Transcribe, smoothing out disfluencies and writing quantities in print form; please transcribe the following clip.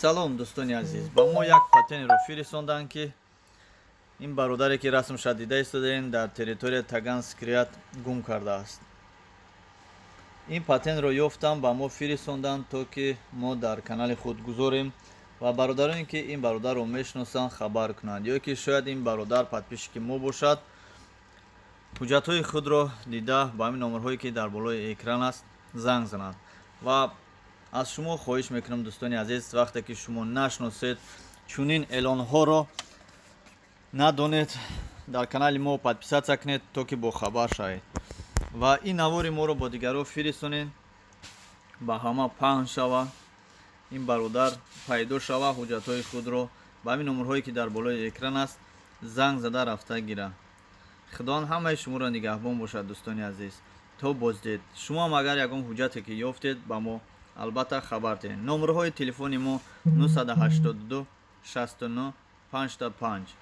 Салом, дӯстони азиз. Ба мо як патентро фиристондаанд, ки ин бародаре, ки расмша дида истодаем, дар территория Таганский ряд гум кардааст. Ин патентро ёфтам, ба мо фиристонданд, то ки мо дар канали худ гузорем ва бародароне, ки ин бародарро мешиносанд, хабар кунанд ё ки шояд ин бародар подписчики мо бошад, ҳуҷҷатҳои худро дида, ба ҳамин номерҳое, ки дар болои экран аст, занг зананд. Ва аз шумо хоҳиш мекунам, дӯстони азиз, вақте ки шумо нашиносед, чунин эълонҳоро надонед, дар канали мо подписаться кунед, то ки бохабар шавед ва ин навори моро бо дигарон фиристонед, ба ҳама паҳн шава, ин бародар пайдо шава, ҳуҷҷатҳои худро ба ҳамин номерҳое, ки дар болои экран аст, занг зада рафта гира. Худованд ҳамаи шуморо нигаҳбон бошад, дӯстони азиз. То боздид. Шумоам агар ягон ҳуҷҷате ки ёфтед, ба мо албатта хабар диҳед. Номерҳои телефони мо 982 69 55.